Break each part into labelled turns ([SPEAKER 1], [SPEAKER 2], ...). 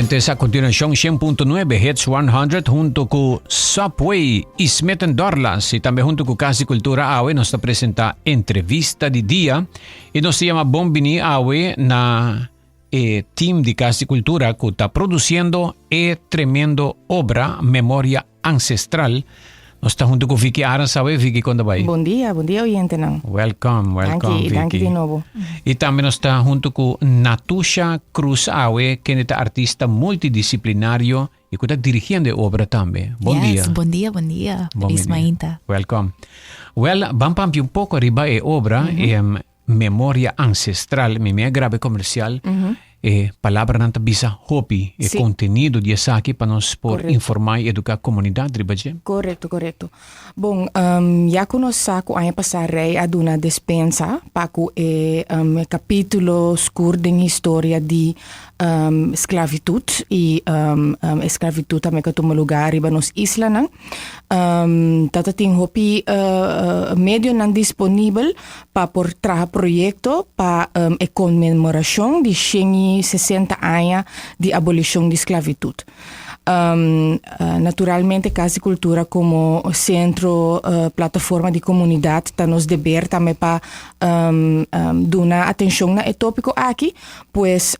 [SPEAKER 1] Oyentes, a continuacion 100.9 Hits 100 hunto cu Subway y Smith Dorlas y tambe hunto cu Cas di Cultura awe nos ta presenta entrevista di dia y nos ta yama bon bini awe na e team di Cas di Cultura cu ta produciendo e tremendo obra Memoria Ancestral. Nos ta hunto cu Vicky Arends awe. Vicky, con ta bay?
[SPEAKER 2] Bon dia, bon dia oyentenan.
[SPEAKER 1] Welcome, welcome
[SPEAKER 2] Danki,
[SPEAKER 1] Vicky.
[SPEAKER 2] danki di nobo.
[SPEAKER 1] Y tambe nos ta hunto cu Natusha Cruz awe, kende ta artista multidisciplinario y cu ta dirigiendo e obra tambe. Bon
[SPEAKER 3] yes,
[SPEAKER 1] dia.
[SPEAKER 3] Bon dia, bon dia.
[SPEAKER 1] Bon
[SPEAKER 3] Feliz
[SPEAKER 1] dia.
[SPEAKER 3] mainta.
[SPEAKER 1] Welcome. Well, ban pampia un poco riba e obra, em, Memoria Ancestral. Mi mi a graba e comercial. E palabranan ta bisa hopi e contenido di esaki pa nos por informa y educa comunidad riba dje.
[SPEAKER 2] Correcto, correcto. Bon, ya cu nos sa cu aña pasa Rey a duna despensa pa cu e capitulo scur den historia di sclavitud y e sclavitud tambe cu a tuma lugar riba nos islanan. Tata tin hopi medionan disponibel pa por traha proyekto pa e konmemorashon di 160 aña di abolishon di sklavitut. Naturalmente Kas di Kultura komo sentro, plataforma di komunidat ta nos deber tambe pa duna atenshon na e tópiko aki, pues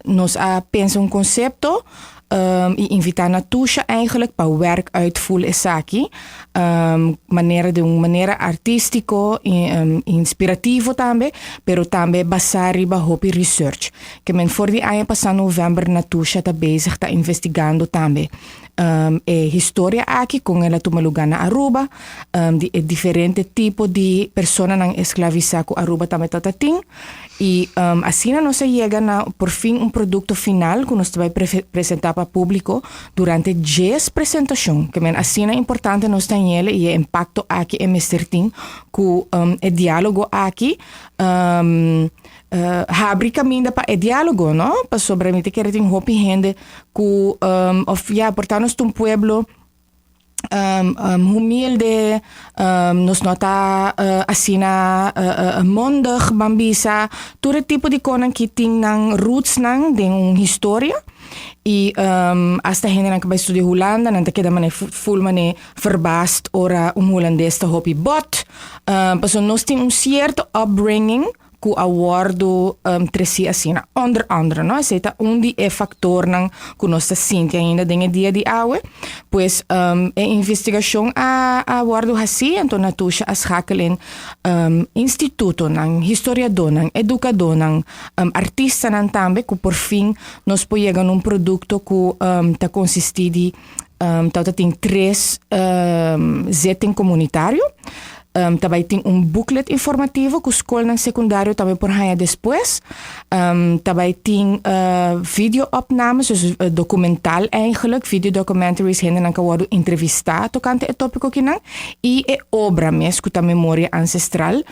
[SPEAKER 2] nos a pensa un konsepto i invitá Natusha eigenlijk pa wèrk uitvoer esaki manera di un manera artístiko i inspirativo tambe, pero tambe basá riba hopi research. Ke men for di aña pasá novèmber Natusha ta bezig ta investigando tambe e historia aki kon el a tuma lugá na Aruba, di e diferente tipo di personanan esklavisá ku Aruba tambe ta ta tin. I asina nos a yega na por fin un produkto final ku nos ta bai presentá pa públiko durante djes presentashon. Ke men asina importante nos ta ñele i e impakto aki e mester tin ku e diálogo aki habri kaminda pa e diálogo, no? Pasobra mi ta kere tin hopi hende ku òf ya por ta nos ta un pueblo humilde, nos no ta asina mondig, ban bisa. Tur e tipo di konan ki tin nan rootsnan den un historia i asta hendenan ku bai studia Hulanda nan ta keda mane ful mane verbaasd ora un hulandes ta hopi bot. Pasobra nos tin un sierto upbringing ku a wòrdu tresí asina. Onder andere, no? Esei ta un di e faktornan ku nos ta sinti ainda den e dia di awe. Pues e investigashon a a wòrdu hasí, anto Natusha a schakel in institutonan, historiadónan, edukadónan, artistanan tambe ku por fin nos por yega na un produkto ku ta konsistí di ta tin tres zitting komunitario. Ta bai tin un booklet informativo ku skolnan sekundario tambe por haña despues. Ta bai tin video-opnames, dus dokumental eigenlijk, video-documentaries, hendenan ku a wòrdu entrevistá tokante e tópiko kinan. I e obra mes ku ta Memoria Ancestral,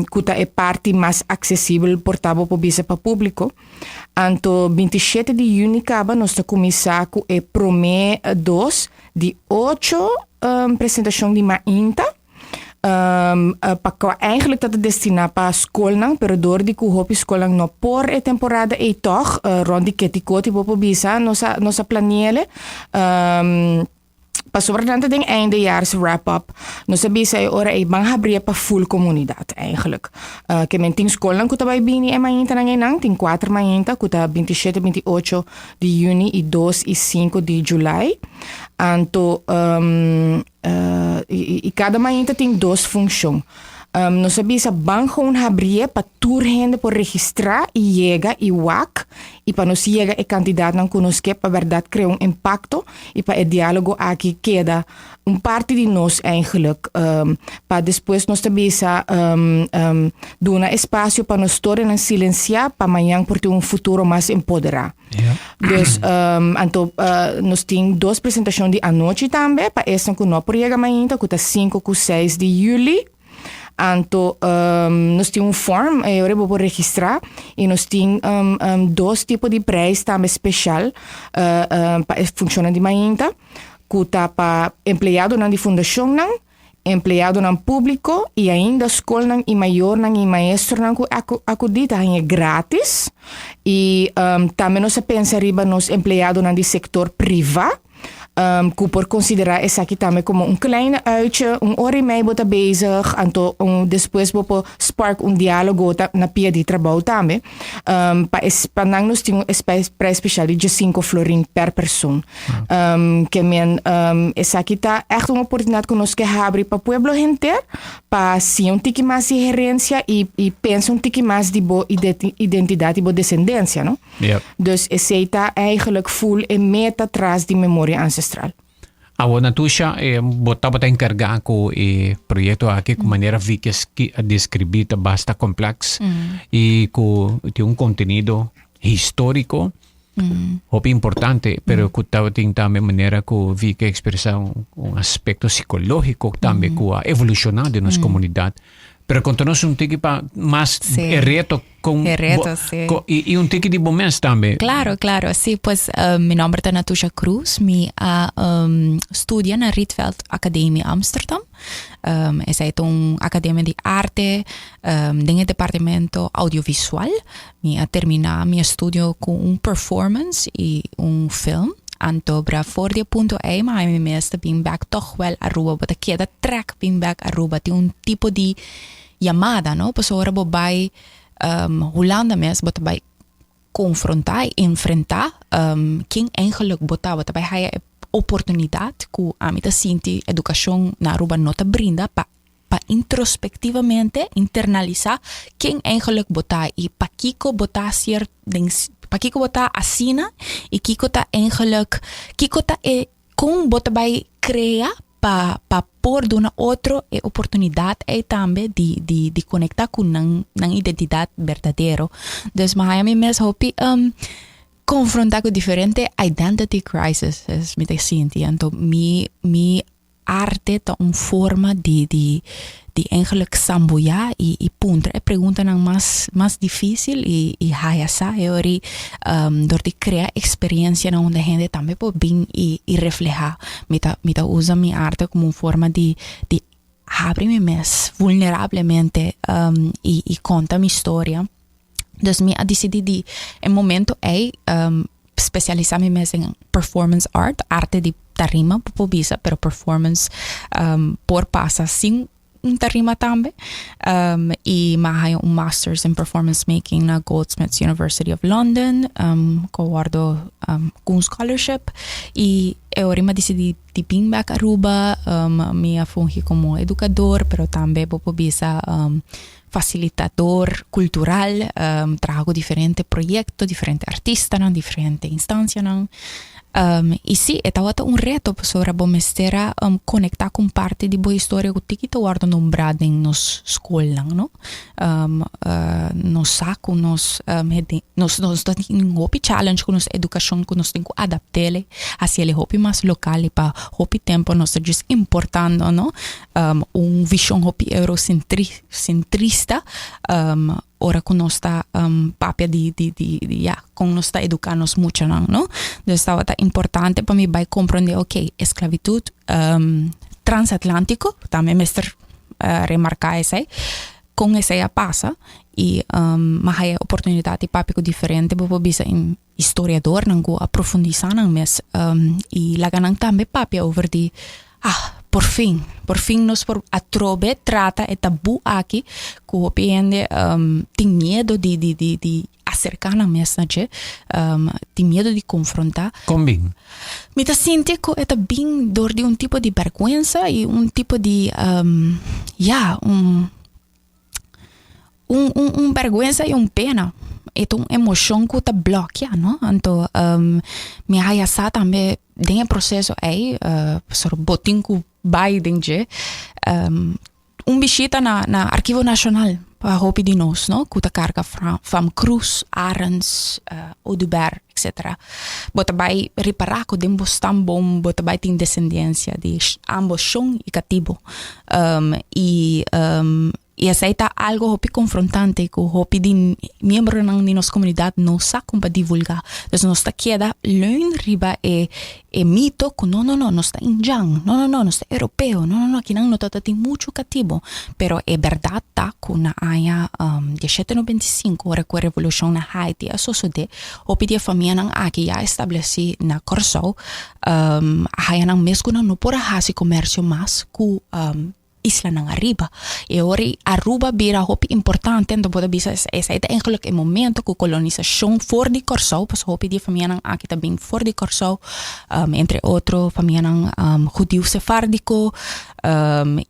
[SPEAKER 2] ku ta e parti mas aksesibel por ta bo por bisa pa públiko. Anto 27 di yüni kaba nos ta kuminsá ku e promé dos di ocho presentashon di mainta pa kua eigenlijk ta ta destiná pa skolnan, pero dor di ku hopi skolnan no por e temporada ei tòg, rònt di ketikoti bo por bisa nos a nos a plani'ele. Pasobra nan ta den eindejaars wrap up, nos a bisa e ora ei ban habrie pa full komunidat eigenlijk. Ke men tin skolnan ku ta bai bini e maintanan einan, tin kuater mainta ku ta 27, 28 di yüni i 2 i 5 di julai. Anto i kada mainta tin dos funshon. Nos a bisa ban gewoon habrie pa tur hende por registrá i yega i wak i pa nos yega e kantidatnan ku nos ke pa bèrdat krea un impakto i pa e diálogo aki keda un parti di nos eigenlijk pa despues nos ta bisa duna espasio pa nos storianan silensiá pa mañan por tin un futuro mas empoderá. Dus anto nos tin dos presentashon di anochi tambe pa esnan ku no por yega mainta ku ta 5 ku 6 di yüli. Anto nos tin un form e ora bo por registrá i nos tin dos tipo di prijs tambe speshal pa e funshonnan di mainta ku ta pa empleadonan di fundashonnan. Empleadonan públiko i ainda skolnan i mayornan i maestronan ku akudí ta haña grátis. I tambe nos a pensa riba nos empleadonan di sektor privá ku por konsiderá esaki tambe komo un kleine uitje, un ora i mei bo ta bezig, anto despues bo por spark un diálogo na pia di trabou tambe. Pa es pa nan nos tin un prijs spesial di diesinko florin per persoon. Ke men esaki ta ègt un oportunidat ku nos ke habri pa pueblo henter pa siña un tiki mas di herensia i i pensa un tiki mas di bo identidat i bo desendensia, no? Dus esei ta eigenlijk full e meta tras di Memoria Ancestral.
[SPEAKER 1] Awor Natusha, bo tabata enkargá ku e proyekto aki ku manera Vicky a deskribí ta basta kompleks i ku tin un kontenido históriko hopi importante, pero ku tabatin tambe manera ku Vicky a ekspresá un aspekto sikológiko tambe ku a evolushoná den nos komunidat. Pero konta nos un tiki pa mas
[SPEAKER 3] Sí.
[SPEAKER 1] e reto con
[SPEAKER 3] E reto,
[SPEAKER 1] bo,
[SPEAKER 3] sí.
[SPEAKER 1] co- y, y un tiki di bo mes tambe.
[SPEAKER 3] Claro, claro. Sí, pues mi nomber ta Natusha Cruz. Mi a studia na Rietveld Academie Amsterdam. Esei ta un academia di arte den e departamento audiovisual. Mi a termina mi estudio cu un performance y un film. Anto bra for di e punto ei mi haña mi mes ta bin bek tog wel Aruba. Bo ta keda trek bin bek Aruba. Tin un tipo di yamada, no? Pasobra ora bo bai Hulanda mes bo ta bai konfrontá i enfrentá ken eigenlik bo ta. Bo ta bai haya e oportunidat ku ami ta sinti edukashon na Aruba no ta brinda pa pa introspectivamente internalisá ken eigenlijk bo ta i pakiko bo ta sier den pakiko bo ta asina i kiko ta eigenlijk kiko ta e kon bo ta bai krea pa pa por duna otro e oportunidat ei tambe di di di konektá ku nan nan identidat berdadero. Dus mi haña mi mes hopi konfrontá ku diferente identity crisis mi ta sinti anto mi mi Arte ta un forma di di di eigenlijk sambuyá i i puntra e preguntanan mas mas difísil i i haya sa e ora i dor di krea eksperensianan unda hende tambe por bin i i reflehá. Mi ta mi ta usa mi arte komo un forma di di habri mi mes vulnerablemente i i konta mi storia. Dus mi a disidí di e momento ei spesialisá mi mes den performance art, arte di tarima bo por bisa, pero performance por pasa sin un tarima tambe. I mi a haña un masters in performance making na Goldsmiths University of London, ku a wòrdu ku un scholarship. I e ora mi a disidí di bin bèk Aruba, mi a fungi komo edukador, pero tambe bo por bisa Fasilitador kultural, traha ku diferente proyekto, diferente artistanan, diferente instansianan. I sí, e tabata un reto pasobra bo mester a konektá ku un parti di bo historia ku tiki ta wòrdu nombrá den nos skolnan, no? Nos sa ku nos nos nos ta tin hopi challenge ku nos edukashon ku nos tin ku adapt'el, hasiel hopi mas lokal i pa hopi tempu nos ta djis importando, no? Un vishon hopi eurocentrista ora ku nos ta papia di di di ya kon nos ta eduká nos muchanan no. Dus tabata importante pa mi bai komprondé oke esklabitut transatlantiko tambe mester remarká esei kon esei a pasa i mi a haya e oportunidat di papia ku diferente bo por bisa Historiadornan ku a profundisá nan mes i laga nan tambe papia over di, ah, por fin, por fin nos por atrobe trata e tabú aki ku hopi hende tin miedu di di di di aserká nan mes na dje, tin miedu di konfrontá.
[SPEAKER 1] Kon bin?
[SPEAKER 3] Mi ta sinti ku e ta bin dor di un tipo di bèrgwensa i un tipo di, ya, un. Un un un bèrgwensa i un pena. E ta un emoshon ku ta blòkia, no? Anto mi a haya sa tambe den e proseso ei, pasobra bo tin ku bai den dje, un bishita na na Archivo Nashonal pa hopi di nos, no? Ku ta karga Fam Cruz, Arends, Oduber, etcetera. Bo ta bai ripará ku den bo stambom bo ta bai tin desendensia di ambos shon i katibu. I. I esei ta algo hopi konfrontante ku hopi di miembronan di nos komunidat no sa kon pa divulgá. Dus nos ta keda leun riba e e mito ku no no no nos ta indjan, no no no nos ta europeo, no no no akinan no tabata tin muchu katibu. Pero e bèrdat ta ku na aña dieshete noventa i sinku ora ku e revolushon na Haiti a sosodé, hopi di e famianan aki ya establesí na Kòrsou a haña nan mes ku nan no por a hasi komersio mas ku islanan ariba. E ora ei Aruba bira hopi importante, anto bo ta bisa esei ta eigenlijk e momento ku kolonisashon for di Kòrsou, pasobra hopi di e famianan aki ta bin for di Kòrsou, entre otro famianan hudiu sefárdiko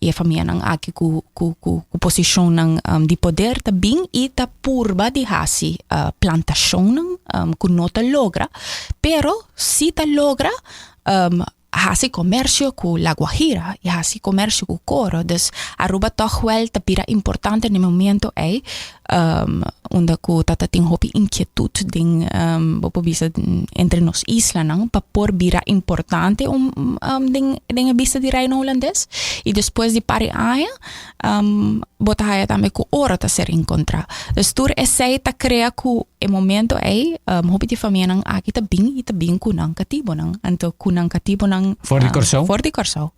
[SPEAKER 3] i e famianan aki ku ku ku posishonnan di poder ta bin i ta purba di hasi plantashonnan ku no ta logra, pero si ta logra hasi comercio cu La Guajira y hasi comercio cu Coro. Dus Aruba toch wel ta bira importante na e momento ey unda cu ta ta tin hopi inquietud den bo por bisa entre nos islanan pa por bira importante un den den e bista di Reino Hulandes. Y despues di par di aña bo ta haya tambe cu oro ta ser encontra. Dus tur esey ta crea cu e momento ey hopi di famianan aki ta bin y ta bin cu nan catibonan. Anto cu nan catibonan
[SPEAKER 1] For di Corsou?
[SPEAKER 3] For di Corsou.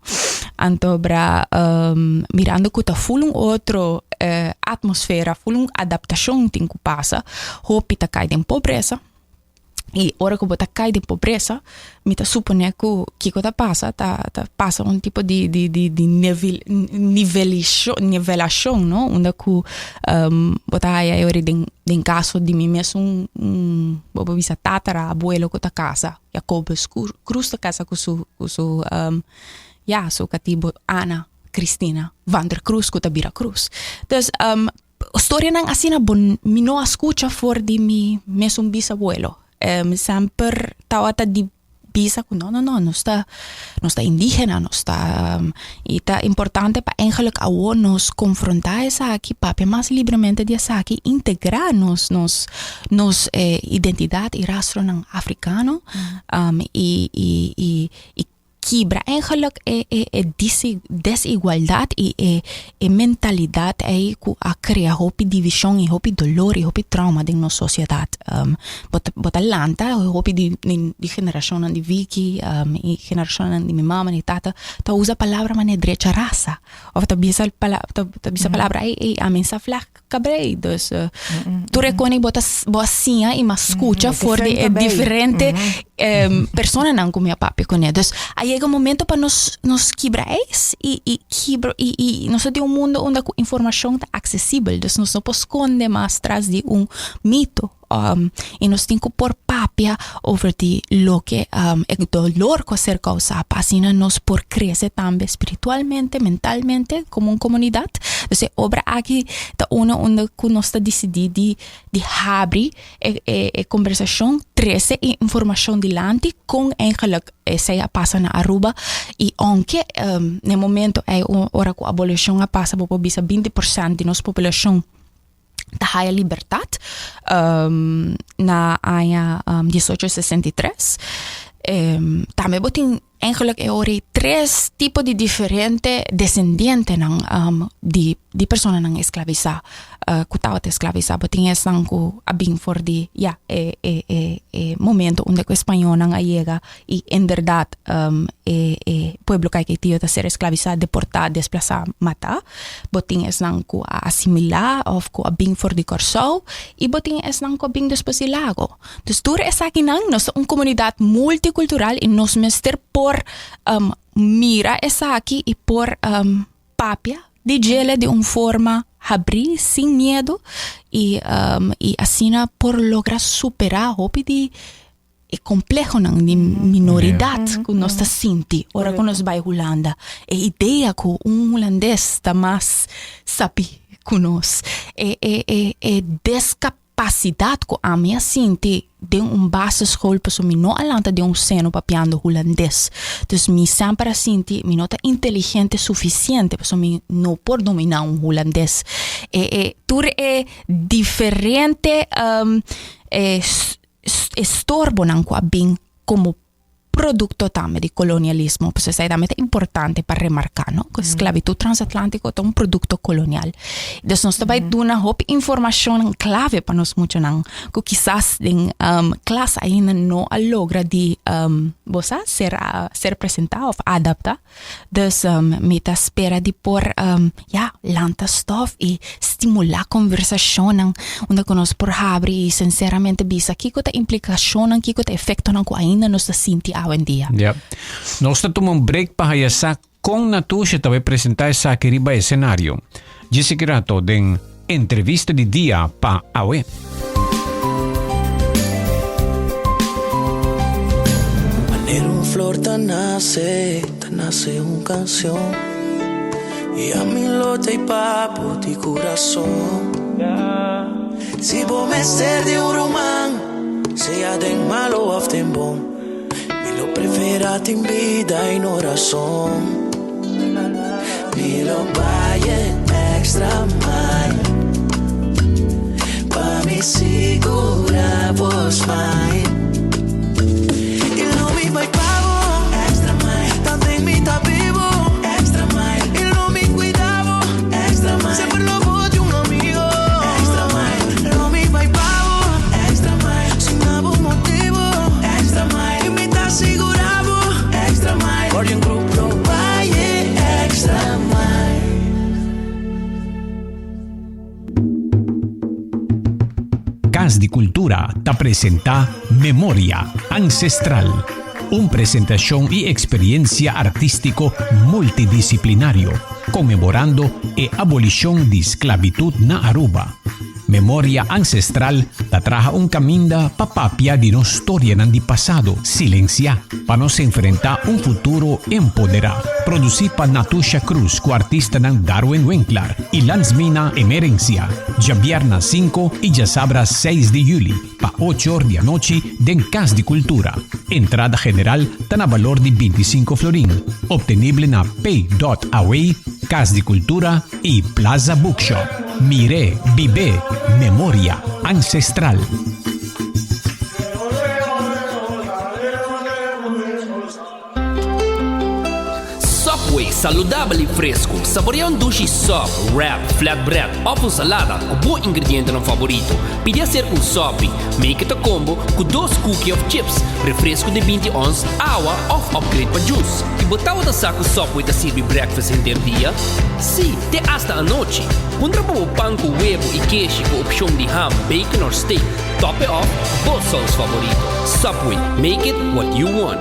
[SPEAKER 3] Anto bra mirando cu ta full un otro atmosfera, full un adaptacion tin cu pasa, hopi ta cay den pobresa. I ora ku bo ta kai den pobresa, mi ta suponé ku kiko ta pasa, ta ta pasa un tipo di di di di nivel nivelishon nivelashon no, unda ku bo ta haya e ora den den kaso di mi mes un un bo por bisa tatara abuelo ku ta kasa, Jacobus Cruz ta kasa ku su ku su ya su katibu Ana Christina van der Cruz ku ta bira Cruz. Dus Storianan asina bo mi no a skucha for di mi mesun bisabuelo. Semper tabata di bisa ku no no no nos ta nos ta indígena nos ta i ta importante pa eigenlijk awor nos konfrontá esaki papia mas libremente di esaki integrá nos nos nos identidat i rastronan afrikano i i i Kibra eigenlijk e e e desigualdad y e e mentalidad ey cu a crea hopi division y hopi dolor y hopi trauma den nos sociedad. Bo ta bo ta lanta hopi di di generacionnan di Vicky y generacionnan di mi mama ni tata ta usa palabra manera drecha rasa of ta bisa ta bisa palabra ey ey ami sa vlag Cabrei, dus tur e koni bo ta bo a siña i mas skucha for di e diferente personanan ku mi a papia kuné. Dus a yega un momento pa nos nos kibra ijs i i kibra i i nos ta den un mundo unda ku informashon ta aksesibel, dus nos no por skonde mas tras di un mito. I nos tin ku por papia over di loke e dolor ku a ser kousá pa asina nos por krese tambe spiritualmente, mentalmente komo un komunidat. Dus e obra aki ta uno unda ku nos ta disidí di di habri e e e kombersashon, trese e informashon dilanti kon eigenlijk esei a pasa na Aruba i ounke na e momento ei ora ku abolishon a pasa bo por bisa binti por sènt di nos populashon ta haya libertad na aña 1863. Tambe bo tin eigenlijk e ora ei tres tipo di diferente desendientenan di di personanan esclavisa ku tabata esclavisa. Bo tin esnan ku a bin for di ya e e e e momento unda ku e spañolnan a yega i inderdat e e pueblo Caiquetio ta ser esclavisá, deportá, desplasá, matá. Bo tin esnan ku a asimilá òf ku a bin for di Kòrsou i bo tin esnan ku a bin despues di Lago. Dus tur esakinan nos ta un komunidat multikultural i nos mester por mira esaki i por papia di djele di un forma habrí sin miedu i i asina por logra superá hopi di e complehonan di minoridad cu nos ta sinti ora cu nos bay Hulanda. E idea cu un Hulandes ta mas sabi cu nos. E e e e descapacidad cu ami a sinti den un basisschool pasobra mi no a lanta den un seno papiando Hulandes. Dus mi semper a sinti mi no ta inteligente suficiente pasobra mi no por domina un Hulandes. E e tur e diferente e estorbonan ku a bin komo produkto tambe di kolonialismo. Pues esei tambe ta importante pa remarká, no? Ku sklabitut transatlántiko ta un produkto kolonial. Dus nos ta bai duna hopi informashonnan klave pa nos muchanan ku kisas den klas ainda no a logra di bo sa ser ser presentá òf adaptá. Dus mi ta spera di por ya lanta stof i stimulá konversashonnan unda ku nos por habri i sinseramente bisa kiko ta implikashonnan, kiko ta efektonan ku ainda nos ta sinti awendia.
[SPEAKER 1] Ya. Nos ta tuma un break pa haya sa kon Natusha ta bai presentá esaki riba esenario. Djis aki rato den Entrevista di Dia pa awe.
[SPEAKER 4] Manera un flor ta nace, ta nace un canción Y a mi lo ta y papo di corazón Si bo mester di un ruman, sea den malo of den bon Mi lo prefera tin bida y no razón Mi lo bay e extra mile Pa mi sigura bo smile Y lo mi bay pa bo extra mile Tanten mi ta bibo extra mile Y lo mi cuida bo extra mile Semper lo bo di un amigo extra mile Lo mi bay pa bo extra mile Sin abo motibo extra mile Y mi ta sigura bo extra mile Guardian Group lo bay e extra mile.
[SPEAKER 1] Cas di Cultura ta presenta Memoria Ancestral, un presentacion y experiencia artistico multidisciplinario, conmemorando e abolicion di sclavitud na Aruba. Memoria Ancestral ta traha un caminda pa papia di nos storianan di pasado silenciá pa nos enfrentá un futuro empoderá. Producí pa Natusha Cruz cu artistanan Darwin Winklaar y Lansmina Emerencia. Djabièrna sinku y djasabra seis di juli pa ocho or di anochi den Cas di Cultura. Entrada general ta na balor di 25 florin. Obtenible na pay.awe, Cas di Cultura y Plaza Bookshop. Mir'é, bib'é, memoria ancestral.
[SPEAKER 5] Subway, saludabel y fresco. Saborea un dushi sub, wrap, flatbread of un salada cu bo ingredientenan favorito. Pidi hacer un sopi. Make it a combo cu dos cookie of chips, refresco di 20 ons, awa of upgrade pa juice. Y bo tabata sa cu Subway ta sirbi breakfast henter dia? Sí, te hasta anochi. Puntra pa bo pan cu webo y keshi cu opcion di ham, bacon or steak. Top it off bo saus favorito. Subway, make it what you want.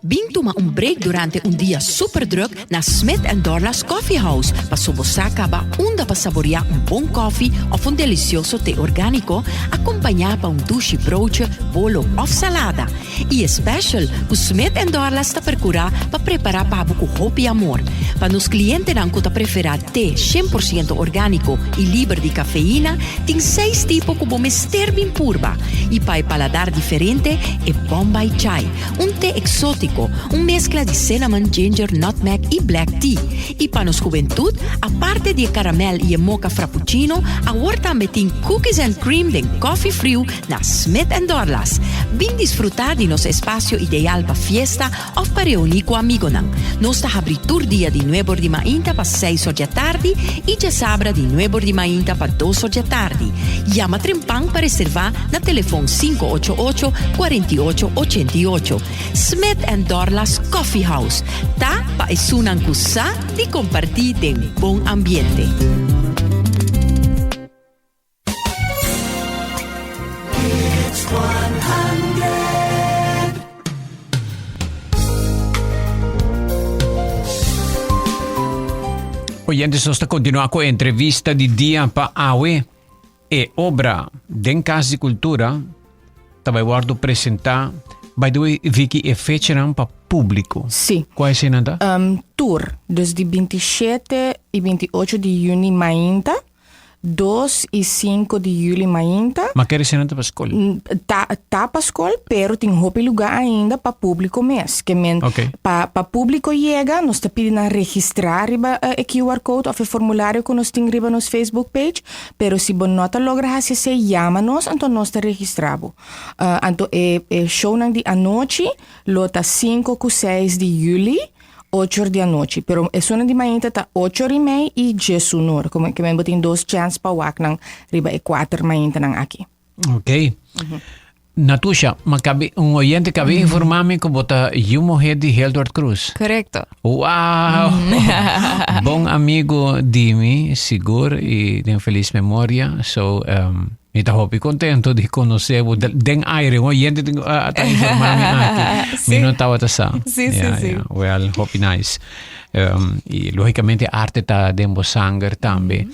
[SPEAKER 6] Bin tuma un break durante un dia super druk na Smith and Dorlas Coffee House paso bo sa caba unda pa saborea un bon koffie of un delicioso te organico acompaña pa un dushi broodje, bolo of salada. Y e special cu Smith and Dorlas ta percura pa prepara pa bo cu hopi amor. Pa nos clientenan cu ta prefera te 100% organico y liber di cafeína, tin seis tipo cu bo mester bin purba. Y pa e paladar diferente, e Bombay Chai, un te exotico, un mezcla di cinnamon, ginger, nutmeg y black tea. Y pa nos hubentud, aparte di e caramel y e mocha frappuccino, awor tambe tin cookies and cream den coffee friu na Smith and Dorlas. Bin disfruta di nos espacio ideal pa fiesta of pa reuni cu amigonan. Nos ta habri tur dia di nuebor di mainta pa seis or djatardi y djasabra di nuebor di mainta pa dos or djatardi. Yama trempan pa reserva na telefon 588 48 88. Smith and Dorlas Coffee House ta pa esunnan cu sa di comparti den bon ambiente.
[SPEAKER 1] Oyentes, nos ta continua cu entrevista di dia pa awe. E obra den Cas di Cultura ta bay wordo presenta. By the way, Vicky, e fechanan pa publico.
[SPEAKER 2] Sí.
[SPEAKER 1] Cual esnan ta?
[SPEAKER 2] Um, tour, dus di 27 y 28 di juni mainta. 2 y 5 di juli mainta.
[SPEAKER 1] Ma kere si nan ta pa skol?
[SPEAKER 2] Ta ta pa skol, pero tin hopi lugá ainda pa públiko mes. Ke men
[SPEAKER 1] Ok.
[SPEAKER 2] pa pa públiko yega nos ta pidi nan registrá riba e QR code òf e formulario ku nos tin riba nos Facebook page, pero si bo no ta logra hasi esei yama nos anto nos ta registrá bo. Anto e e shownan di anochi lo ta 5 ku 6 di juli. Ocho or di anochi, pero esunnan di mainta ta ocho or i mei i djesun or. Como ke men bo tin dos chance pa wak nan riba e kuater maintanan aki.
[SPEAKER 1] Ok. Natusha, ma kabi, un oyente kabi informa mi ku bo ta yu muher di Hildward Cruz.
[SPEAKER 3] Korekto.
[SPEAKER 1] Wow! Bon amigo di mi, sigur, i den felis memoria. So, um, Mi ta hopi contento di conoce bo den aire. Un oyente tin uh, ta informa mi aki.
[SPEAKER 3] Sí.
[SPEAKER 1] Mi no tabata sa.
[SPEAKER 3] Sí, sí,
[SPEAKER 1] Ja,
[SPEAKER 3] sí.
[SPEAKER 1] ja. Well, hopi nice. Y lógicamente arte ta den bo sanger tambe.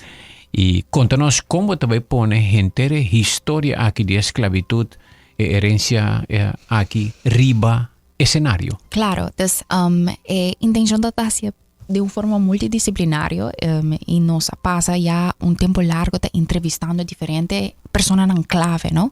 [SPEAKER 1] Y contanos con bo ta bay pone henter e historia aki di esclavitud, e herencia eh, aki riba escenario.
[SPEAKER 3] Claro, dus e intencion ta hacia Den un forma multidisciplinario y nos a pasa ya un tempo largo ta entrevistando diferente personanan clave, no?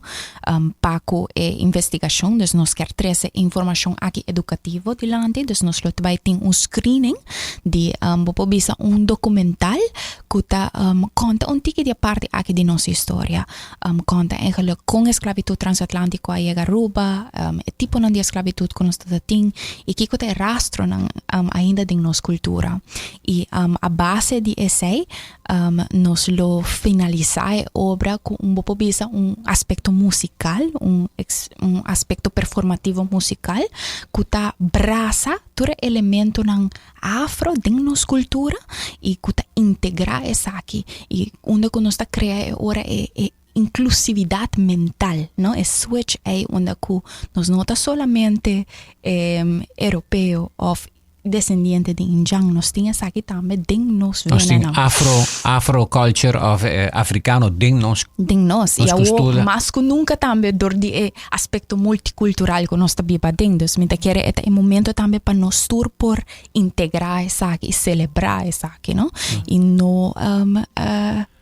[SPEAKER 3] Pa cu e investigacion, dus nos kier trece informacion aki educativo dilanti, dus nos lo bay tin un screening di bo por bisa un documental cu ta conta un tiki di e parti aki di nos historia. Conta eigenlijk con esclavitud transatlantico a yega Aruba, e tiponan di esclavitud cu nos ta tin y kico ta e rastronan ainda den nos cultura. Y a base di esey nos lo finalisa e obra cu un bo por bisa un aspecto musical, un un aspecto performativo musical cu ta brasa tur e elementonan afro den nos cultura y cu ta integra esaki y unda cu nos ta crea e ora e e inclusividad mental, no, e switch ey unda cu nos no ta solamente europeo of descendiente di indjan, nos tin esaki tambe den nos
[SPEAKER 1] Nos tin
[SPEAKER 3] venanan.
[SPEAKER 1] afro, afro culture of africano den nos
[SPEAKER 3] Den nos.
[SPEAKER 1] Nos
[SPEAKER 3] Y awor
[SPEAKER 1] costura.
[SPEAKER 3] mas cu nunca tambe door di e aspecto multicultural cu nos ta biba aden. Dus mi ta kere e ta e momento tambe pa nos tur por integra esaki y celebra esaki, no? Y no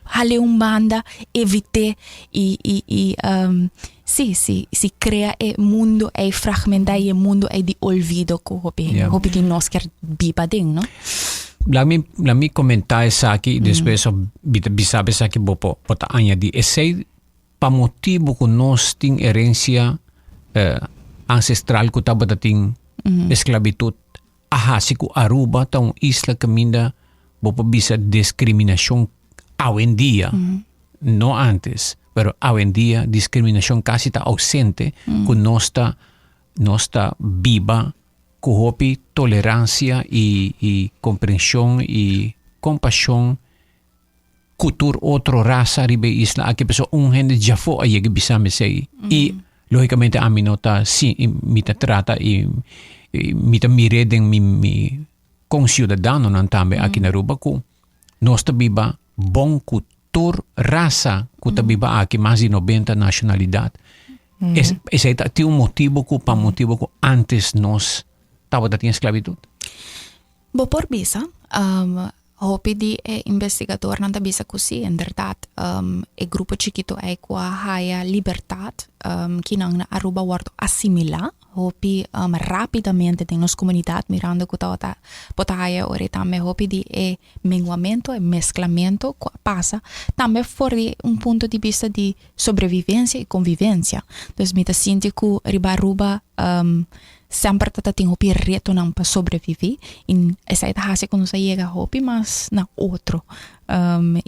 [SPEAKER 3] hale un banda, evite y, y, y si, si, si crea e mundo ey fragmenta y e mundo ey di olvido cu hopi, hopi di nos kier biba aden, no?
[SPEAKER 1] Laat mi comenta esaki y despues bisa esaki bo por ta añadi. Esey Pa motibu ku nos tin herensia ancestral ku tabata tin esklabitut a hasi ku Aruba ta un isla kaminda bo por bisa diskriminashon awendia, no antes, pero awendia diskriminashon kasi ta ausente ku nos ta nos ta biba ku hopi toleransia i i komprenshon i kompashon ku tur otro rasa riba e isla aki pasobra un hende djafó a yega bisa mi esei i logicamente ami no ta si mi ta trata i mi ta mir'é den mi mi conciudadanonan tambe aki na Aruba ku nos ta biba bon ku tur rasa ku ta biba aki mas di nobenta nacionalidad esei ta tin un motibo ku pa motibo ku antes nos tabata tin esclavitud.
[SPEAKER 3] Bo por bisa Hopi di e investigadornan ta bisa ku sí, inderdat, e grupo chikitu ei ku a haya libertat kinan na Aruba wòrdu asimilá hopi rápidamente den nos komunidat, mirando ku tabata por ta haya ora tambe hopi di e menguamentu, e mesklamentu ku a pasa tambe for di un punto di bista di sobrevivensia i konvivensia. Dus mi ta sinti ku riba Aruba Semper ta ta tin hopi retonan pa sobrevivi i esei ta hasi ku nos a yega hopi mas na otro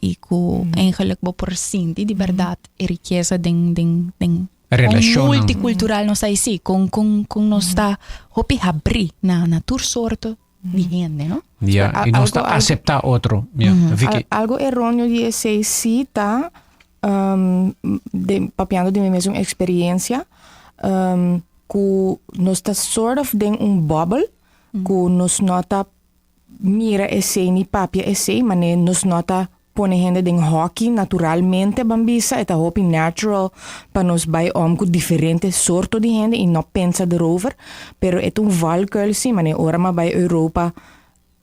[SPEAKER 3] i ku eigenlijk bo por sinti di bèrdat e rikesa den den den
[SPEAKER 1] Relashonnan.
[SPEAKER 3] multikultural nos ta si kon kon kon nos ta hopi habrí na na tur sorto di hende no.
[SPEAKER 1] Ya, i nos ta aseptá otro. Ya, Vicky.
[SPEAKER 2] Algo eróneo di esei si ta papiando di mi mesun experiencia cu nos ta sort of den un bubble cu nos no ta mira esey ni papia esey mane nos no ta pone hende den hockey naturalmente ban bisa e ta hopi natural pa nos bay om cu diferente sorto di hende y no pensa derover pero e ta un valkuil si mane ora mi a bay Europa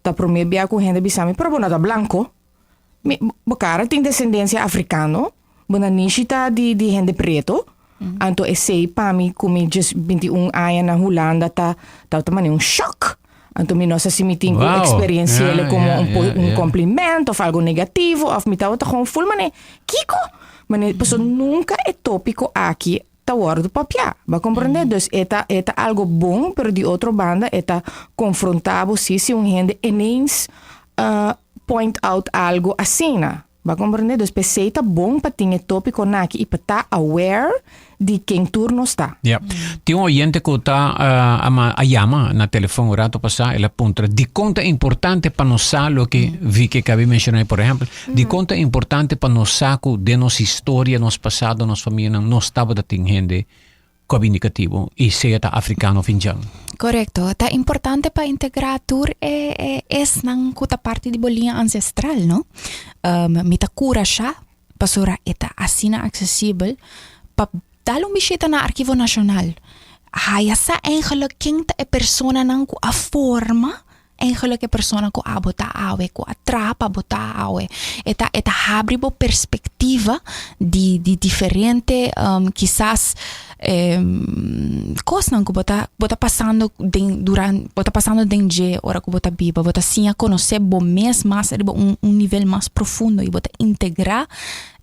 [SPEAKER 2] ta prome bia cu hende bisa mi pero bo no ta blanco. Mi, bo cara tin descendencia africano, bo nanishi ta di, di hende preto, anto esey pa mi cu mi just 21 aña na Hulanda ta, ta, ta mane un shock. Anto mi no sa si mi tin cu experienciele como un, po- un compliment of algo negativo, of mi tabata gewoon full mane, kiko? Mane, paso nunca e topico aki ta wordo papia. Bo a comprende? Dus e ta, e ta algo bon, pero di otro banda e ta confronta bo si, si un hende ineens uh, point out algo asina. Bo a comprende? Dus p'esei ta bon pa tin e topiconan aki y pa ta aware di ken tur nos ta.
[SPEAKER 1] Ja. Tin un oyente cu ta uh, ama, a yama na telefon un rato pasá, el a puntra, dikon ta importante pa nos sa loke Vicky acaba menciona, por ehempel, dikon ta importante pa nos sa cu den nos historia, nos pasado, nos famianan, nos tabata tin hende ku a bini katibu i sea ta afrikano of indjan.
[SPEAKER 3] Korekto. Ta importante pa integrá tur e e esnan ku ta parti di bo liña ancestral, no? Mi ta kurashá pasobra e ta asina aksesibel pa dal un bishita na Archivo Nashonal. Haya sa eigenlijk ken ta e personanan ku a forma Eigenlijk e persona ku abo ta awe, ku a traha pa bo ta awe. E ta e ta habri bo perspektiva di di diferente kisas kosnan ku bo ta bo ta pasando den duran bo ta pasando den dje ora ku bo ta biba. Bo ta siña konosé bo mes mas riba un un nivel mas profundo i bo ta integrá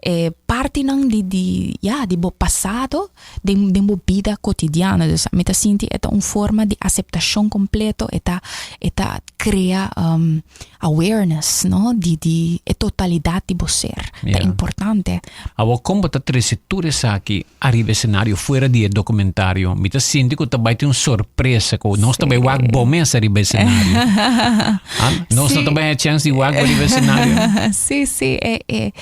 [SPEAKER 3] e partinan di di ya di bo pasado den den bo bida cotidiano. Dus mi ta sinti e ta un forma di aceptacion completo, e ta e ta crea um, awareness, no? Di di e totalidad di bo ser. Ta importante.
[SPEAKER 1] Awor kon bo ta trece tur esaki ariba escenario fuera di e documentario? Mi ta sinti cu ta bai tin un sorpresa cu nos ta bai wak bo mes ariba escenario. Ah, nos no ta bai haya chance di wak bo riba escenario?
[SPEAKER 3] Sí, sí, e e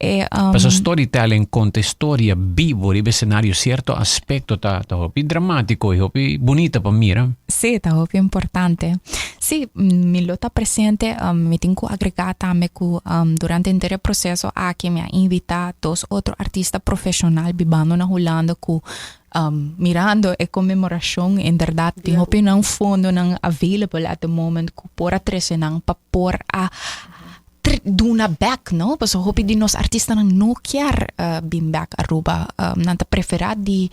[SPEAKER 3] E, um,
[SPEAKER 1] Paso storytelling konta historia bibo riba escenario cierto aspecto ta ta hopi dramatico y hopi bunita pa mira.
[SPEAKER 3] Sí, ta hopi importante. Sí, mi lo ta presente, um, mi tin cu agrega tambe cu um, durante henter e proceso aki mi a invita dos otro artista profesional bibando na Hulanda cu um, mirando e conmemoracion inderdaad tin hopi nan fondonan available at the moment cu por a trece nan pa por a duna bek, no? Pasobra hopi di nos artistanan no kier bin bek Aruba. Nan ta prefera di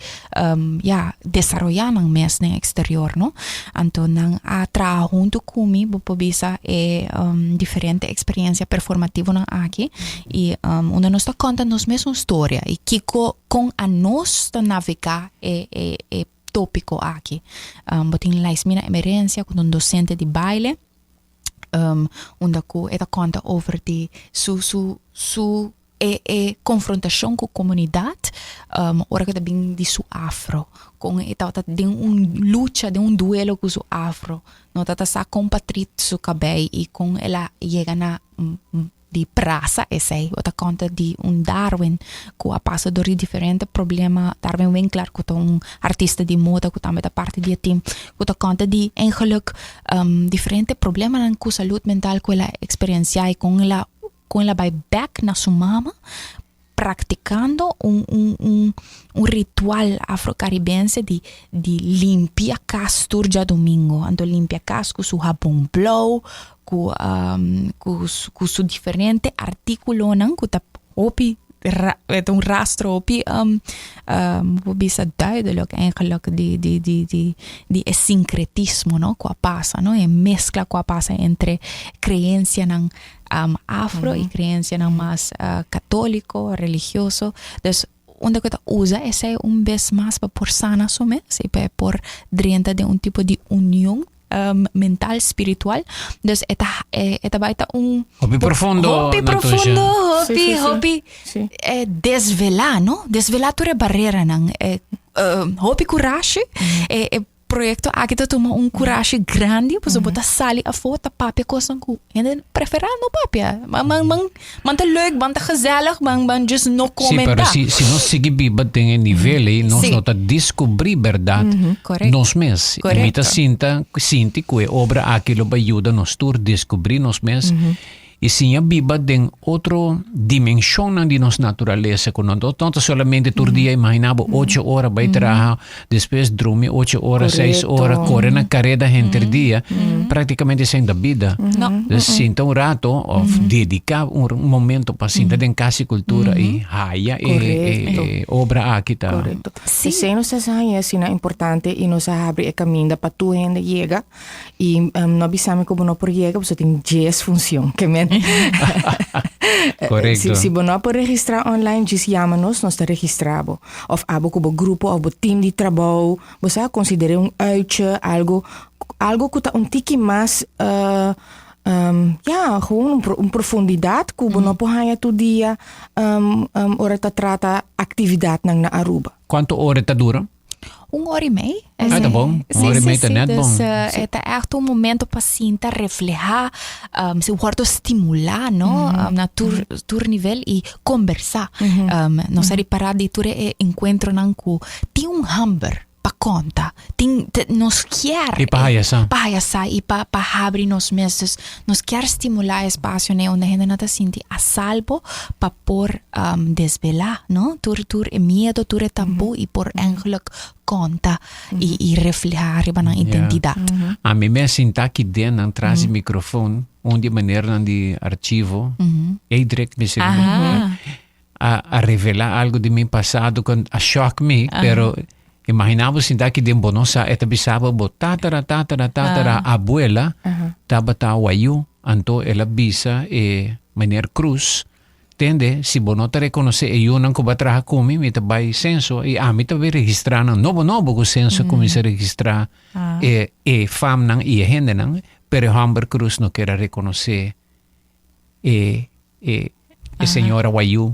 [SPEAKER 3] ya desaroya nan mes den exterior, no? Anto nan a traha hunto cu mi, bo por bisa e diferente experiencia performativonan aki y unda nos ta conta nos mesun storia y kico con anos ta navega e e topico aki. Bo tin Laismina Emerencia cu ta un docente di baile. um, unda ku e ta konta over di su su su e e konfrontashon ku komunidat um, ora ku ta bin di su afro kon e tabata den un lucha den un duelo ku su afro no tata sa kon pa trit su kabei i kon el a yega na di prasa esei. Bo ta konta di un Darwin ku a pasa dor di diferente problema. Darwin Winklaar ku ta un artista di moda ku tambe ta parti di e team ku ta konta di eigenlijk diferente problemanan ku salud mental ku el a eksperensiá i kon el a kon el a bai bèk na su mama praktikando un un un un ritual afrokaribense di di limpia kas tur djadumingu. Anto limpia kas ku su habon blou, ku ku ku su diferente artíkulonan ku ta hopi ra e ta un rastro hopi bo por bisa duidelijk eigenlijk di di di di di e sinkretismo no ku a pasa no e meskla ku a pasa entre kreensianan afro y creencianan mas católico, religioso. Dus unda cu ta usa esey un bes mas pa por sana su mes y pa e por drenta den un tipo di union mental, spiritual. Dus e ta e ta bay ta un
[SPEAKER 1] Hopi profundo,
[SPEAKER 3] Hopi
[SPEAKER 1] Natusha.
[SPEAKER 3] profundo, hopi,
[SPEAKER 2] Sí, sí, sí.
[SPEAKER 3] hopi
[SPEAKER 2] Sí.
[SPEAKER 3] desvela, no? Desvela tur e barreranan. Hopi curashi, e e Proyecto aki ta tuma un curashi grandi pasobra bo ta sali afo ta papia cosnan cu hende prefera no papia. Man man man man ta leuk, man ta gezellig, man man just no
[SPEAKER 1] Sí,
[SPEAKER 3] comenta.
[SPEAKER 1] pero si, si nos sigui biba den e nivel ei, nos
[SPEAKER 3] Sí.
[SPEAKER 1] no ta descubrí berdad
[SPEAKER 3] Correcto.
[SPEAKER 1] nos mes. I mi ta
[SPEAKER 3] Correcto.
[SPEAKER 1] sinta, sinti cu e obra aki lo bay yuda nos tur descubrí nos mes I siña biba den otro dimensionnan di nos naturalesa ku no no ta solamente tur dia imagina bo ocho ora bai traha, despues drumi ocho ora, seis ora, kore na kareda henter dia. Prácticamente esei ta bida.
[SPEAKER 3] No.
[SPEAKER 1] Dus sinta un rato of dedica un momento pa sinta den Cas di Cultura y haya e,
[SPEAKER 2] Correcto.
[SPEAKER 1] e obra aki ta.
[SPEAKER 2] Correcto.
[SPEAKER 3] Sí.
[SPEAKER 2] Esei nos ta haña asina importante y nos a habri e caminda pa tur hende yega y no bisa mi cu bo no por yega pasobra tin djes funcion ke men.
[SPEAKER 1] Correcto.
[SPEAKER 2] Si, si bo no por registra online djis yama nos, nos ta registra bo. Of abo cu bo grupo of bo team di trabou, bo sa considera un uitje, algo, algo cu ta un tiki mas uh, um, ja, gewoon un, un profundidad cu bo no por haña tur dia um, um, ora ta trata actividadnan na Aruba.
[SPEAKER 1] Cuanto ora ta dura?
[SPEAKER 3] Un ora y mei.
[SPEAKER 1] Ah, ta bon. Un ora y mei ta net
[SPEAKER 3] dus,
[SPEAKER 1] bon.
[SPEAKER 3] E ta echt un momento pa sinta, refleha, um, si wordo stimula, no? Um, na tur, tur nivel y conversa. Um, nos a ripara di tur e encuentronan cu tin un hamber pa conta. Tin, te, nos kier.
[SPEAKER 1] Y pa haya sa.
[SPEAKER 3] Pa haya sa y pa, pa habri nos mes. Dus nos kier stimula espacio ne unda hende no ta sinti a salvo pa por um, desvela, no? Tur, tur e miedo, tur e taboe y por eigenlijk conta y, y refleha riba nan identidad.
[SPEAKER 1] Ami mes sinta aki den nan tras di microfoon, un di meneernan di archivo, Edric mi
[SPEAKER 3] Aha.
[SPEAKER 1] a, a revela algo di mi pasado cu a shock mi, pero imagina bo sinta aki den bo no sa, e ta bisa bo, bo tatara, tatara, tatara abuela tabata Wayuu, anto el a bisa e meneer Cruz, Tende, si bo no ta rekonosé e yunan ku bo a traha ku mi, mi ta bai senso i ami ta bai registrá nan. Nobo nobo ku senso a kuminsá registrá e e famnan i e hendenan, pero e hòmber Cruz no kier a rekonosé e e e señora Wayuu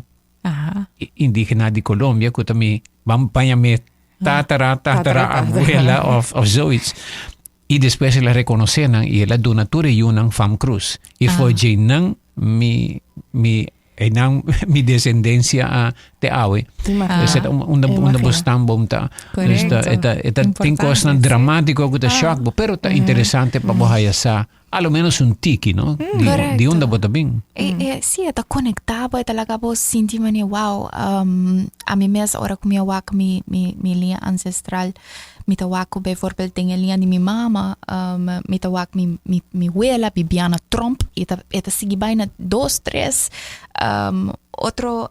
[SPEAKER 1] indígena di Colombia ku ta mi ban paña mi tatara tatara abuela of of zoiets. I despues el a rekonosé nan i el a duna tur e yunan fam Cruz. I for dje nan mi mi einan mi desendensia a te awe.
[SPEAKER 2] Imagina.
[SPEAKER 1] Ese ta un unda unda bo
[SPEAKER 2] Imagina.
[SPEAKER 1] stamboom ta. Dus ta
[SPEAKER 3] Correcto.
[SPEAKER 1] e ta e ta tin
[SPEAKER 3] Importante,
[SPEAKER 1] kosnan
[SPEAKER 3] sí.
[SPEAKER 1] dramátiko ku ta shock bo, pero ta interesante pa bo haya sa a lo menos un tiki, no? Di di
[SPEAKER 3] Correcto.
[SPEAKER 1] unda bo ta bin.
[SPEAKER 3] E, e, sí, e ta konektá bo, e ta laga bo sinti manera, wow, um, ami mes ora ku mi a wak mi, mi, mi liña ancestral, Mi ta wak ku bijvoorbeeld den e liña di mi mama, mi ta wak mi mi mi wela Bibiana Tromp i ta e ta sigui bai na dos tres otro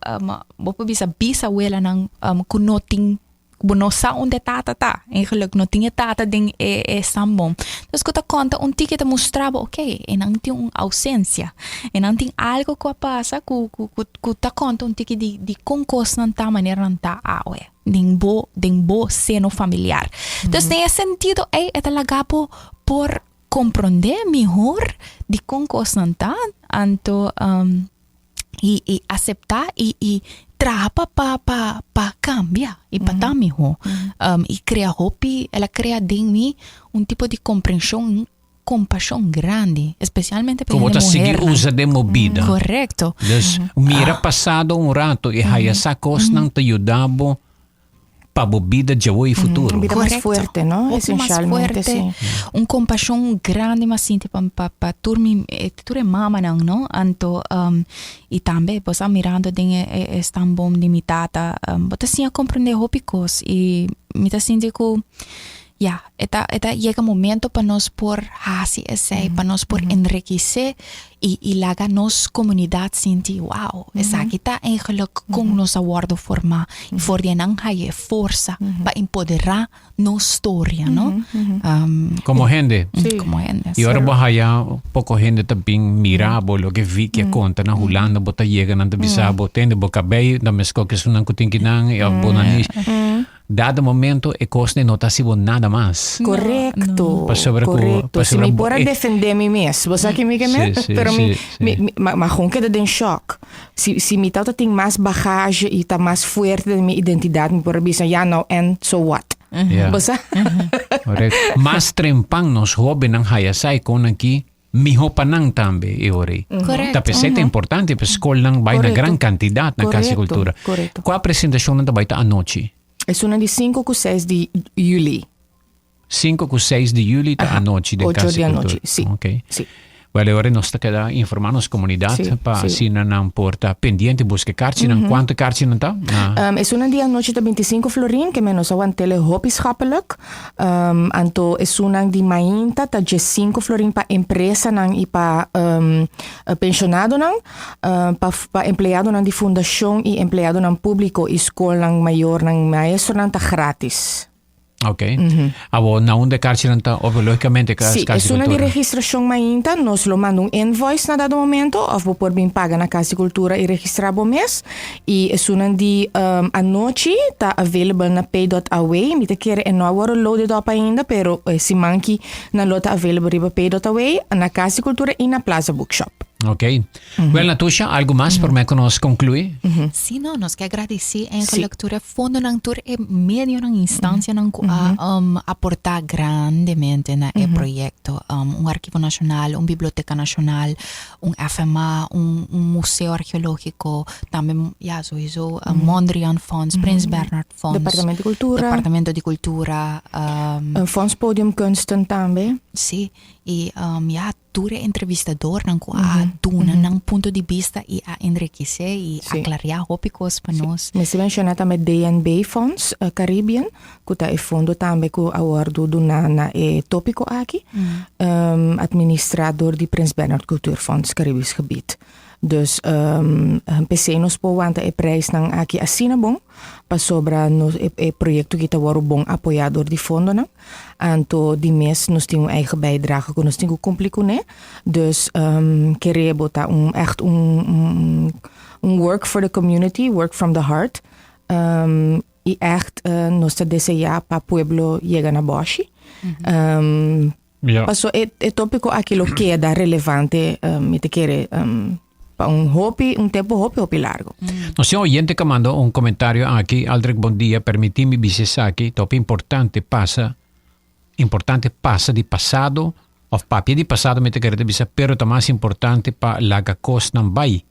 [SPEAKER 3] bo por bisa bisawelanan ku no tin ku bo no sa unda e tata ta eigenlijk no tin e tata den e e stamboom. Dus ku ta konta un tiki ta mustra bo oké e nan tin un ausensia e nan tin algo ku a pasa ku ku ku ta konta un tiki di di kon kosnan ta manera nan ta awe. Den bo, den bo seno familiar. Dus den e sentido ei e ta laga bo por comprende mihor dikon kosnan ta, anto um, i, i acepta i, i traha pa, pa, pa, pa cambia i pa ta miho. Um, i crea hopi, el a crea den mi un tipo di comprension Compashon grandi, especialmente pa
[SPEAKER 1] Como
[SPEAKER 3] hende
[SPEAKER 1] ta sigui
[SPEAKER 3] muhernan.
[SPEAKER 1] usa den bo bida.
[SPEAKER 3] Correcto.
[SPEAKER 1] Dus mira pasado un rato y haya sa cosnan ta yuda bo pa bo bida djawo y futuro.
[SPEAKER 2] Bida mas
[SPEAKER 3] Correcto.
[SPEAKER 2] fuerte, no?
[SPEAKER 3] Hopi mas
[SPEAKER 2] Esencialmente,
[SPEAKER 3] fuerte.
[SPEAKER 2] sí.
[SPEAKER 3] Un compashon grandi mas sinti pa, pa, pa tur mi, eh, tur e mamanan, no? Anto, um, y tambe bo sa mirando den e, e, e stamboom di mi tata, um, bo ta siña comprende hopi cos y mi ta sinti cu Ya, e ta e ta yega momento pa nos por hasi esei, pa nos por enrikisé i i laga nos komunidat sinti, wow, esaki ta eigenlijk kon nos a wòrdu formá. I for di einan haya e forsa pa empoderá nos storia, no?
[SPEAKER 1] Komo hende.
[SPEAKER 2] Sí.
[SPEAKER 3] Komo hende,
[SPEAKER 1] I ora bo haya poko hende ta bin mira bo loke Vicky a konta na Hulanda, bo ta yega nan ta bisa bo, tende bo kabei ta meskos ku esunnan ku tin kinan i òf bo nanish. Dado momento e cosne no ta haci bo nada mas.
[SPEAKER 2] Correcto.
[SPEAKER 1] Pasobra cu-
[SPEAKER 2] correcto. Si
[SPEAKER 1] pasobra
[SPEAKER 2] mi
[SPEAKER 1] bo-
[SPEAKER 2] por a
[SPEAKER 1] eh.
[SPEAKER 2] defende mi mes, bo sa ki mi ke
[SPEAKER 1] Sí,
[SPEAKER 2] men?
[SPEAKER 1] sí,
[SPEAKER 2] Pero mi,
[SPEAKER 1] sí, sí.
[SPEAKER 2] mi, mi ma, ma gewoon keda den shock. Si, si mi tata tin mas bagage y ta mas fuerte den mi identidad, mi por a bisa, ja nou en so what?
[SPEAKER 1] Ja.
[SPEAKER 2] Bo sa?
[SPEAKER 1] Correcto. Mas trempan nos hobennan haya sa e con aki Miho pa nan tambe e ora ei.
[SPEAKER 3] Correcto.
[SPEAKER 1] Ta p'esei ta importante pa skolnan bai na
[SPEAKER 2] Correcto.
[SPEAKER 1] gran kantidat na Kas di
[SPEAKER 2] Correcto,
[SPEAKER 1] Kultura.
[SPEAKER 2] correcto.
[SPEAKER 1] Kua presentashonnan ta bai ta anochi?
[SPEAKER 2] Esunnan di sinku ku seis di juli.
[SPEAKER 1] Sinku ku seis di juli ta anochi den
[SPEAKER 2] Ocho
[SPEAKER 1] Kas di
[SPEAKER 2] di
[SPEAKER 1] Kultura.
[SPEAKER 2] anochi, si.
[SPEAKER 1] Ok.
[SPEAKER 2] Si.
[SPEAKER 1] Wel, e ora nos ta keda informa nos comunidad pa asina nan por ta pendiente busca kaartjenan. Cuanto kaartjenan ta? Na.
[SPEAKER 2] Esunnan di anochi ta 25 florin, ke men nos a wantele hopi schappelijk. Anto esunnan di mainta ta 15 florin pa empresanan y pa pensionadonan. Pa empleadonan di fundacion y empleadonan publico y scolnan, mayornan, maestronan ta gratis.
[SPEAKER 1] Ok. Abo, na unda e karchinan ta? Obvio, lógicamente, kas,
[SPEAKER 2] Sí,
[SPEAKER 1] Kas di
[SPEAKER 2] esun di
[SPEAKER 1] Cultura.
[SPEAKER 2] registracion mainta, nos lo manda un invoice na dado momento, of bo por bin paga na Kas di Cultura y registra bo mes. Y esunnan di anochi ta available na pay.aw. Mi ta kere e no a worde loaded up ainda, pero e siman ki nan lo ta available riba pay.aw, na Kas di Cultura y na Plaza Bookshop.
[SPEAKER 1] Ok. Wel, Natusha, algo mas promé ku nos konkluí?
[SPEAKER 3] Sí, no, nos ke agradesí eigenlijk tur e fondonan, tur e medionan, instancianan ku a aportá grandemente na e proyekto. Un Archivo Nashonal, un Biblioteka Nashonal, un FMA, un Museo Arkeológiko, tambe, ya, souiso Mondriaan Fonds, Prins Bernhard Fonds.
[SPEAKER 2] Departamento di Kultura.
[SPEAKER 3] Departamento di Kultura.
[SPEAKER 2] Fonds Podiumkunsten tambe.
[SPEAKER 3] Sí, i ya, Tur e entrevistadornan ku a duna nan punto di bista i a enrikisé i aklariá hopi kos pa nos.
[SPEAKER 2] Mester menshoná tambe DNB Fonds Caribbean, ku ta e fondo tambe ku a wòrdu duná na e tópiko aki, administrá dor di Prins Bernhard Cultuurfonds Caribisch Gebied. Dus p'esei nos por wanta e prijsnan aki asina bon, pasobra nos e proyekto aki ta wòrdu bon apoyá dor di fondonan. Anto di mes nos tin un eigen bijdrage ku nos tin ku kumpli kuné. Dus kere bo ta un ègt un un work for the community, work from the heart. I ègt nos ta deseá pa pueblo yega na bòshi. Paso e e tópiko aki lo keda relevante mi ta kere pa un hopi un tempu hopi hopi largo.
[SPEAKER 1] Nos tin un oyente ku a manda un komentario aki, Aldrich bon dia, permití mi bisa esaki, ta hopi importante pasa importante pasa di pasado òf papia di pasado mi ta kere ta bisa, pero ta mas importante pa laga kosnan bai.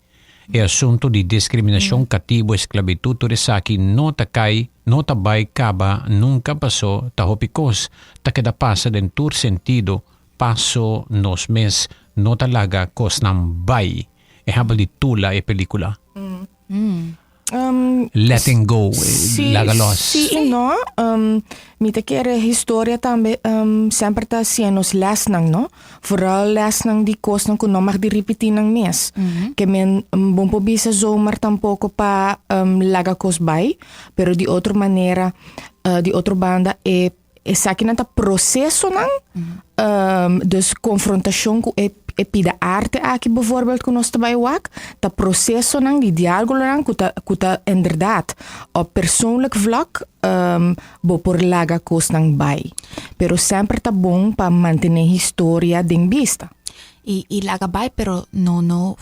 [SPEAKER 1] E asuntu di diskriminashon, katibu, esklabitut, tur esaki no ta kai, no ta bai kaba nunka paso ta hopi kos ta keda pasa den tur sentido paso nos mes no ta laga kosnan bai. Ehèmpel di Tula e pelikula. Letting go, laga los.
[SPEAKER 2] Sí i no. Mi ta kere historia tambe semper ta siña nos lèsnan, no? Vooral lèsnan di kosnan ku no mag di ripití nan mes. Ke men bon por bisa zomaar tampoko pa laga kos bai, pero di otro manera, di otro banda e Esakinan ta procesonan, dus confrontacion cu e e pida arte aki bijvoorbeeld cu nos ta bay wak, ta procesonan di dialognan cu ta cu ta inderdaad op persoonlijk vlak bo por laga cosnan bay. Pero semper ta bon pa mantene historia den bista.
[SPEAKER 3] Y y laga bay pero no no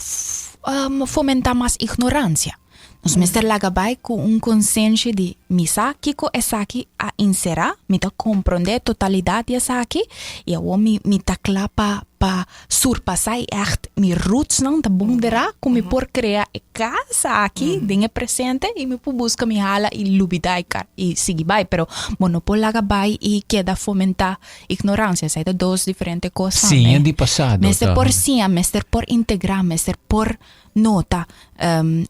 [SPEAKER 3] fomenta mas ignorancia. Nos mester laga bai ku un konsenshi di mi sa kiko esaki a enserá, mi ta komprondé e totalidat di esaki i awor mi mi ta kla pa pa surpasá i ègt mi rootsnan ta bon derá ku mi por krea e kas aki den e presente i mi por buska mi hala i lubidá e kar i sigui bai. Pero bo no por laga bai i keda fomentá ignoransia. Esei ta dos diferente kos tambe.
[SPEAKER 1] Siña di pasado
[SPEAKER 3] Mester por siña, mester por integrá, mester por Nota,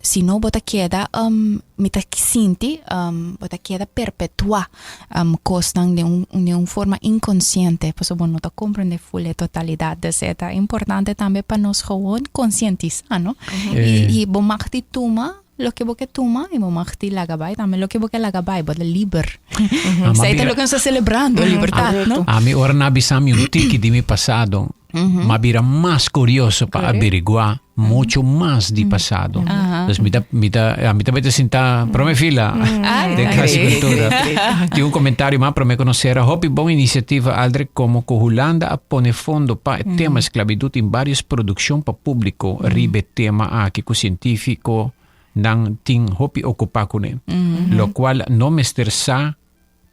[SPEAKER 3] Si no bo ta keda, mi ta sinti, bo ta keda perpetuá kosnan den un den un forma inkonsiente, pasobra bo no ta komprendé ful e totalidat. Dus e ta importante tambe pa nos gewoon konsientisá, no? I bo mag di tuma loke bo ke tuma i bo mag di laga bai tambe loke bo ke laga bai, bo ta liber. Esei ta loke nos ta selebrando, libertat, no?
[SPEAKER 1] Ami ora nan a bisa mi un tiki di mi pasado, M'a bira mas curioso pa averiguá mucho mas di pasado. Dus mi ta, mi ta, ja, mi ta bete sinta prome fila den Cas di Cultura. Tin un comentario mas prome cu nos cera. Hopi bon iniciativa Aldrich como cu Hulanda a pone fondo pa e tema esclavitud tin varios produccion pa publico riba e tema aki cu cientifico nan tin hopi ocupa cune. Locual no mester sa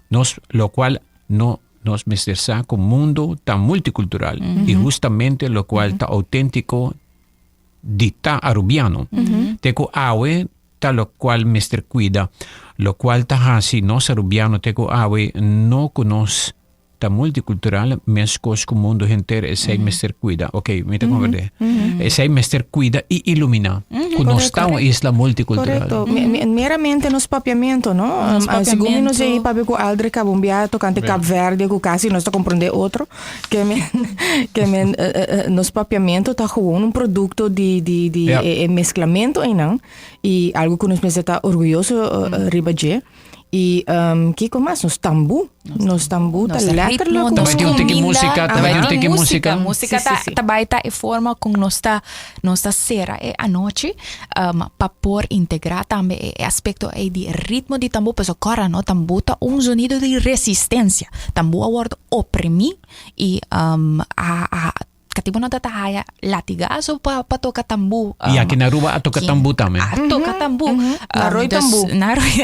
[SPEAKER 1] Nos, locual no nos mester sa cu mundo ta multicultural y hustamente locual ta autentico di ta Arubiano. Te cu awe ta locual mester cuida, locual ta haci nos Arubiano te cu awe no cu nos. ta multicultural mescos cu mundo henter esey mester cuida. Ok, mi ta comprende. Esey mester cuida y ilumina cu nos ta un isla multicultural.
[SPEAKER 2] Correcto. Meramente nos papiamento, no?
[SPEAKER 3] Nos
[SPEAKER 2] Segun mi nos
[SPEAKER 3] papiamento.
[SPEAKER 2] ei papia cu Aldrich caba un biaha tocante Cap Verde cu casi nos ta comprende otro. Ke men, ke men, nos papiamento ta gewoon un producto di, di, di e, e mezclamento einan y algo cu nos mester ta orguyoso riba dje. Y kiko mas? Nos tambú. Nos tambú ta
[SPEAKER 3] Nos ritmo,
[SPEAKER 2] letterlijk
[SPEAKER 3] nos
[SPEAKER 1] Tambe tin un tiki
[SPEAKER 3] cuminda,
[SPEAKER 1] música, tambe tin un tiki música.
[SPEAKER 3] Música
[SPEAKER 2] Sí,
[SPEAKER 3] ta,
[SPEAKER 2] sí, sí.
[SPEAKER 3] ta bai ta e forma con nos ta, nos ta cera e anochi, pa por integra tambe e, e aspecto ei di ritmo di tambú, pasobra cora no, tambú ta un sonido di resistencia. Tambú a wordo oprimi y a, a Katibu no ta ta haya latigazo pa pa toka tambú.
[SPEAKER 1] Y aki na Aruba a toka tambú tambe.
[SPEAKER 3] A toka tambú.
[SPEAKER 2] Na rooi tambú.
[SPEAKER 3] Na rooi,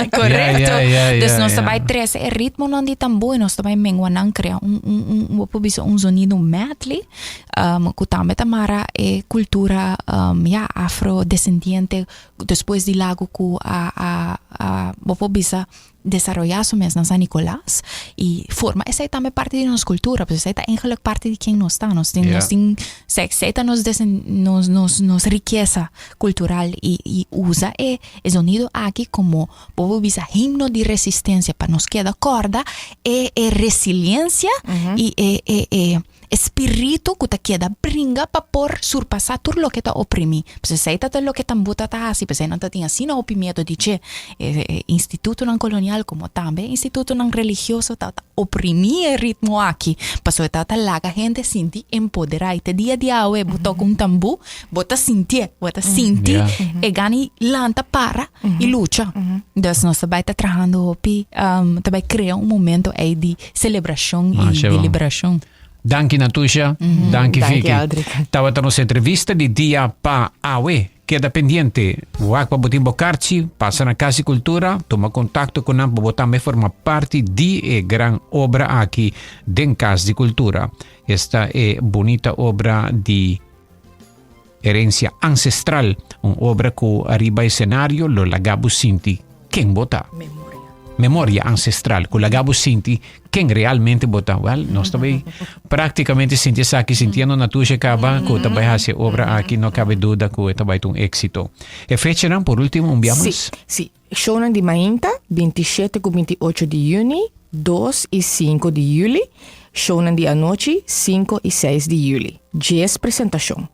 [SPEAKER 3] correcto.
[SPEAKER 1] Ja, ja, ja,
[SPEAKER 3] Dus nos
[SPEAKER 1] ja.
[SPEAKER 3] ta bai trece e ritmonan di tambú y nos ta bai mengua nan crea un, un, un, bo por bisa un sonido medley, cu tambe ta mara e cultura, ya, afrodescendiente despues di lago cu a, a, a, bo por bisa desaroyá su mes na San Nicolas y forma esei tambe parti di nos cultura, pues esei ta eigenlijk parti di ken nos ta, nos tin, nos tin, esei ta nos desen, nos, nos, nos rikesa cultural y, y usa e, e zonido aki como bo por bisa himno di resistencia pa nos keda corda e, e resiliencia y e, e, e spiritu ku ta keda bringa pa por surpasá tur loke ta oprimí. Pues esei ta ta loke tambú ta ta hasi, p'esei nan ta tin asina hopi miedu di dje. E institutonan kolonial komo tambe e institutonan religioso ta ta oprimí e ritmo aki, pasobra e ta ta laga hende sinti empoderá. I te dia di awe bo toka un tambú, bo ta sintié, bo ta sinti e gana i lanta para i lucha. Dus nos ta bai ta trahando hopi, ta bai krea un momento ei di selebrashon i
[SPEAKER 1] Masha
[SPEAKER 3] di
[SPEAKER 1] bon.
[SPEAKER 3] liberashon.
[SPEAKER 1] Danki Natusha, danki
[SPEAKER 2] Danki,
[SPEAKER 1] Vicky.
[SPEAKER 2] Aldrich.
[SPEAKER 1] Tabata nos entrevista di dia pa awe. Keda pendiente. Wak pa bo tin bo karchi, pasa na Kas di Kultura, tuma kontakto ku nan pa bo tambe forma parti di e gran obra aki den Kas di Kultura. Esta e bunita obra di Herencia Ancestral, un obra ku ariba escenario lo laga bo sinti ken bo ta.
[SPEAKER 2] Memoria.
[SPEAKER 1] Memoria ancestral, ku laga bo sinti ken realmente bo ta. Wel, nos ta bay prácticamente sinti esaki, sintiendo Natusha caba ku ta bay hasi e obra aki, no cabe duda ku e ta bay ta un éxito. E fechanan, por último, un bia
[SPEAKER 2] Sí,
[SPEAKER 1] mas?
[SPEAKER 2] sí. Shownan di mainta, 27 ku 28 di yüni, 2 i 5 di yüli. Shownan di anochi, 5 i 6 di yüli. Djes presentashon.